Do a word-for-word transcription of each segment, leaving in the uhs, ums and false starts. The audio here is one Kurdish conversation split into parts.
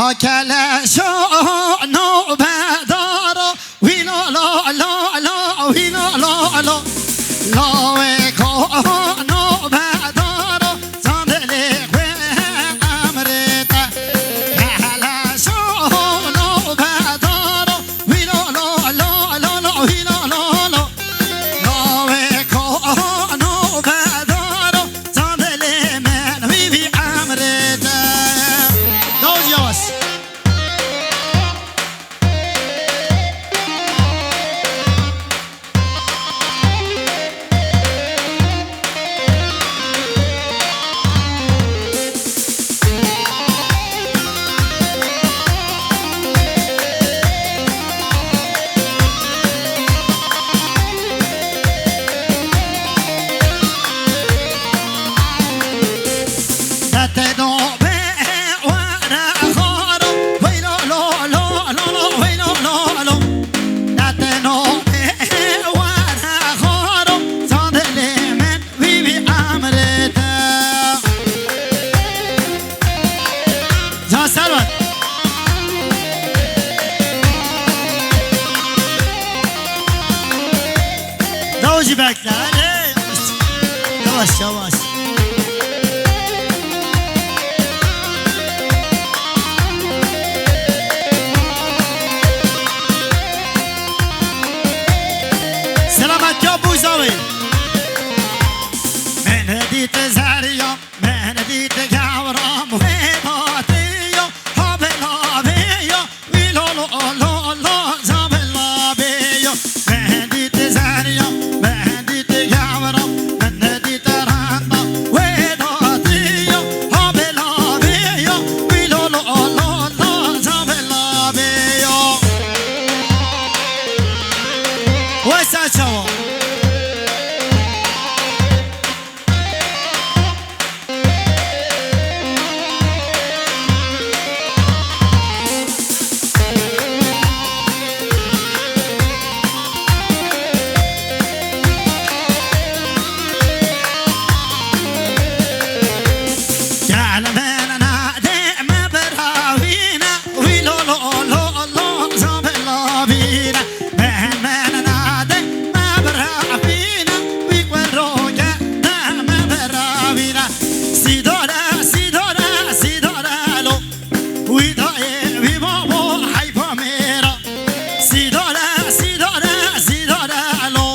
Keleşo nobedaro, wî lo lo lo lo, wî lo lo lo. Lawê ko nobedaro, zandilê xwe emrê te. Keleşo nobedaro, wî lo lo lo lo lo, wî lo lo lo. Navê ko nobedaro, zandilê min wî vî emrê te. Dawij yavaş. Wî were xaro, zandilê min wî wî emrê te. Can Servet. Davujî bekle, hadi. Yavaş, yavaş. Selamet ya Buzawî. Min dît zerya, min dît gawram, wê datiya, ha bela beya, wî lo lo lo lo, za bela beya. Min dît zerya, min dît gawram, min dît randa, wê datiya, ha bela beya, wî lo lo lo lo, za bela beya. Wesa çawa. Gel min nadê me biravîne, wî lo lo lo lo, za bilavîne. Min, min nadê me biravîne, wî ku roge de me biravîne. Sîdare, sîdare, sîdare lo. Wî dayê, wî babo, heyfa mêra. Sîdare, sîdare, sîdare lo.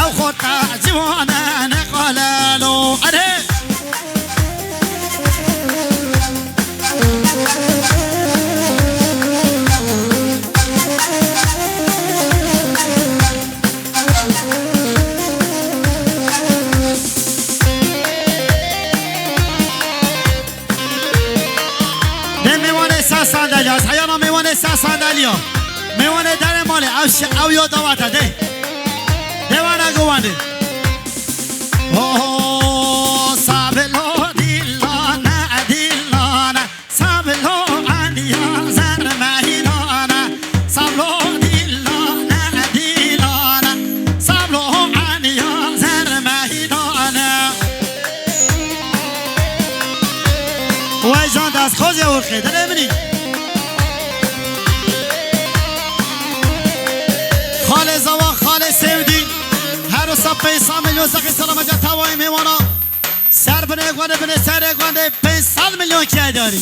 Ew xorta ciwane neqale lo. Erê! Dê mêwanê ser sandalya, ez heyana mêwanê ser sandalya. Mêwanê derê malê, ew şi-, ew yo dawata, dê. Dê wana go wandê. Oh, sabilo dilane, dilane. Sablo aniya zer meydane, sablo dilane dilane, sablo aniya zer meydane. Wey can dest xozê urxê, dilê min î. Xalê Zava, xalê Sêwdî, her wisa pênc sed milyon zexî selametiya tevayê mêwana. Ser binê xwe de, binê serê xwe de pênc sed milyon kiyayê darî.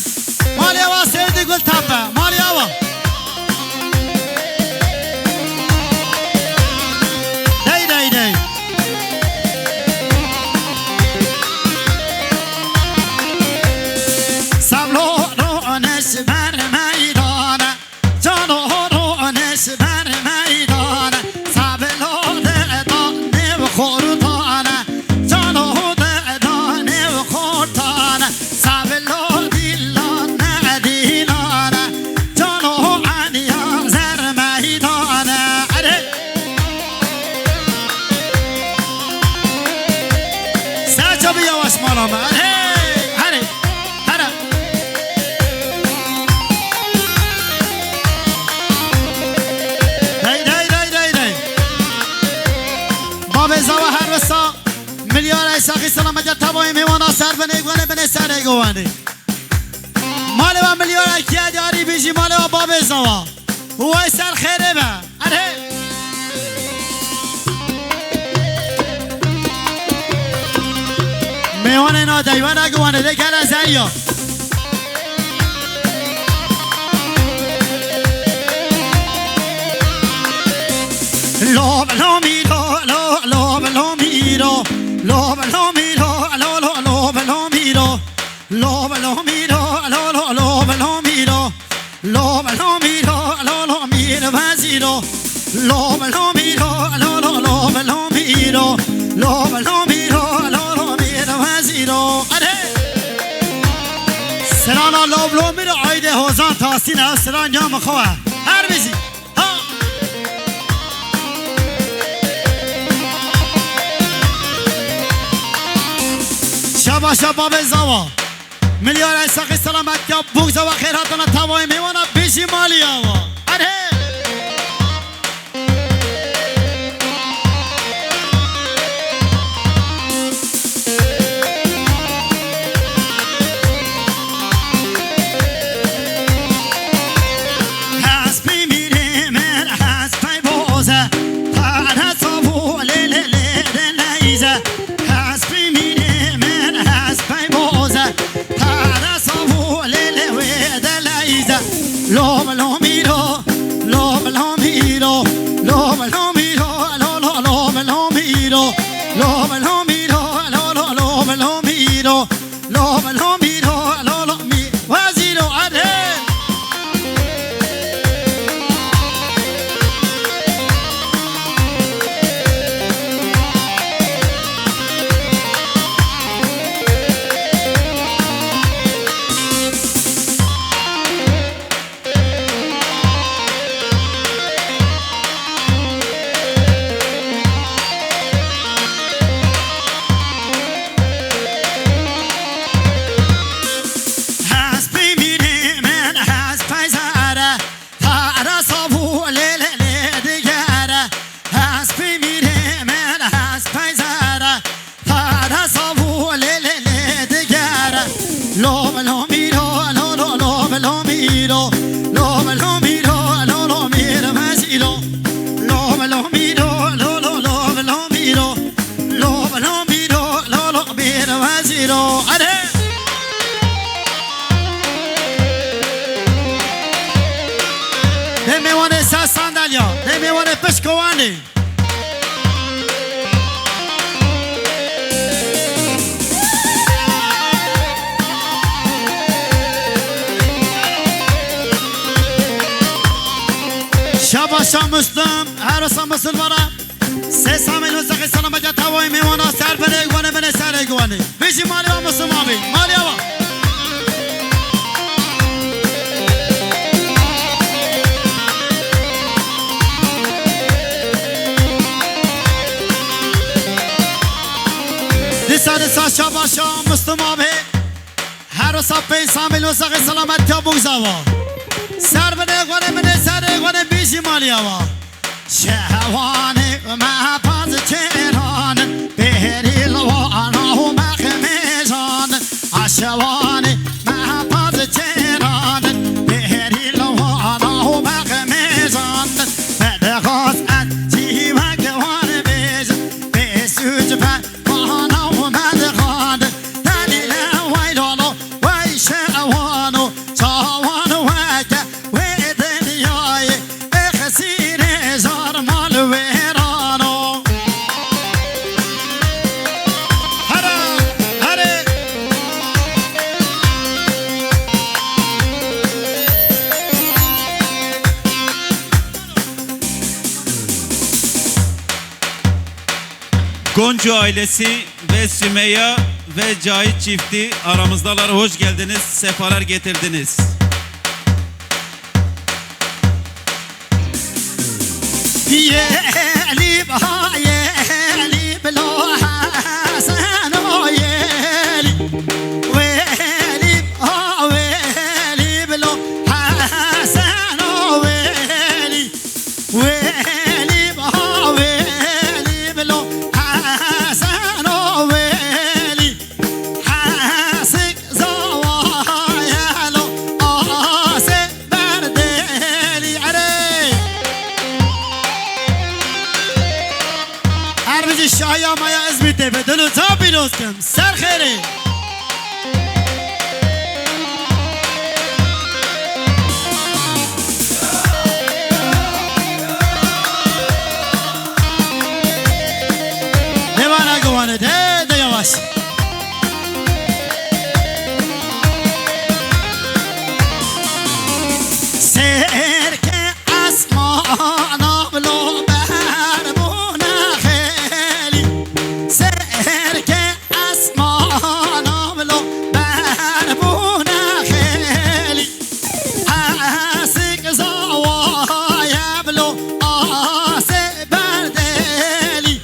Malê ava Sêwdî Gultepe. Malê ava. Dey, dey, dey. Sablo ro neş ber meydane. Cano horo neş ber meydane, sabilo de da nêv xortane. Cano de da nêv xortane, sabilo dilane dilane. Cano aniya zer meydane. Erê! Sen çabuk yavaş malama. Erê! Erê! Here. Hey, hey, hey, hey, hey. Mabê Zava her wisa milyara saxî selametiya tevayê mêwana ser binê gwanê binê serê gwanê. Malê ve milyara kiye diye Bê zawa. Way ser xêrê be. Erê. Mêwanê na deywana guwane de gele zeriya. Lo, lo, mi, lo, lo, lo, lo, mi, lo. Lo, lo, mi, lo, lo, lo, lo, lo, mi, lo. Lo, lo, mi, lo, lo, lo, lo, lo, mi, lo. Lo, lo, mi, lo, lo, lo, mi, lo, vezîro. Lo, lo, mi, lo, lo, lo, lo, lo, mi, lo. Lo, lo, mi, lo, lo, lo, mi, lo, vezîro. Erê! Sirana lo, lo, mi, lo, aydê Hozan Tahsîn, ev siran ya min xwe. Her bizî. Ha! Şaba, şaba, be zawa. Milyar Esaqî selamet ya, bûk zawa xêr hatana tavayê mêwana, bijî malî awa. Erê! Hespî mîrê min, hespey boze, pere savû lê lê lê de neyze. Hespî mîrê min, hespey boze, pere savû lê lê wê de leyze. Lom lom îro, lom lom îro, lom lom îro, lo lo lom lom îro, lom lom îro, lo lo lom lom îro. Lo, lo, mi, lo, lo, lo, mi. Wezîro, erê. Hespî mîrê min, hespey zere, tare savû lê lê lê digere. Hespî mîrê min, hespey zere, tare savû lê lê lê digere. Lo, lo, mi, lo, lo, lo, lo, lo, mi, lo. Lo, lo, mi, lo, lo, lo, mi, lo, mezî, lo. Lo, lo, mi, lo, lo, lo, lo, lo, mi, lo. Lo, lo, mi, lo, lo, lo, mi, lo, mezî, lo. Hadi. Dê mêwanê ser sandalya, dê mêwanê pişkowanê. Şaba şa Muslim, her wisa Muslim vara. Sê Samê lo sexê selametiya tawayê mêwana ser binê guanê binê serê guanê. Bijî malê wa Muslim abi. Malê wa. Disa disa şaba şa Muslim abi. Her wisa pê Samê lo sexê selametiya bûk zawa. Ser binê guanê binê serê guanê bijî malê wa. Şewanê me paz çêran, bêrî li wana û me xemêjan. A şewanê me paz çêran, bêrî li wana û me xemêjan. Me dixwaz ez cî weke wan bêjim, bê sûc be wana û me dixwandin. Delîle wey lolo, wey şewano, çawan weke wê dinyayê, ê xesîrê jar mal wêrano. Here, here. Goncu ailesi ve Sümeyya ve Cahit çifti aramızdalar. Hoş geldiniz, sefalar getirdiniz. Yelî ba yelî bilo Hesen o yelî. Welî ba welî bilo Hesen o welî. Welî ba welî bilo Hesen o welî. Hesik zawa yelo asê berdê Maya Izmîtê bi dil û can pîroz kim. Ser xêrê. Mêvana guhane de, de yavaş. Serke esmana bilo ber bûne xêlî. Serke esmana bilo ber bûne xêlî. Hesik zawaye bilo asê berdelî.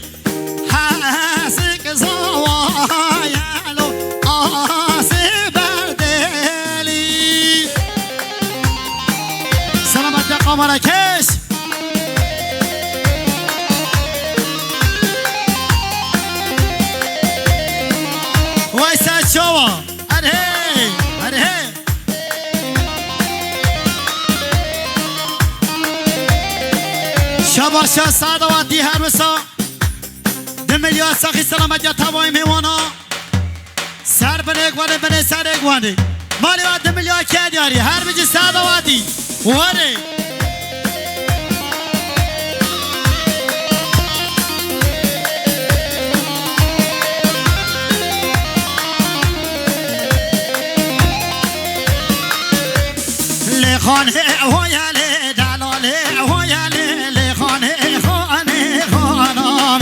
Hesik zawaye lo asê berdelî. Selamet ya kamera keş. Vay sen çawa. Erhê, erhê. Şabaşa Sadawatî her wisa. Di milya saxî selametiya tavayê mêwana. Ser binê guhanê, binê serê guhanê. Malê wa di milya ke diyarî. Her bijî Sadawatî. Warê. Lê xanê hoye lê delalê hoye lê, lê xanê xanê xanam.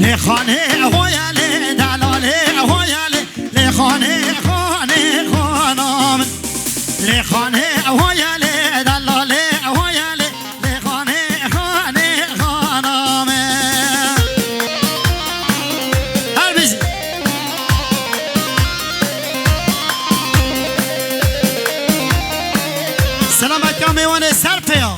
Lê xanê hoye lê delalê hoye lê, lê xanê xanê xanam. Lê xanê hoye lê delalê hoye lê, lê xanê xanê xanam. Her bijî. Selametiya mêwanê ser pêya.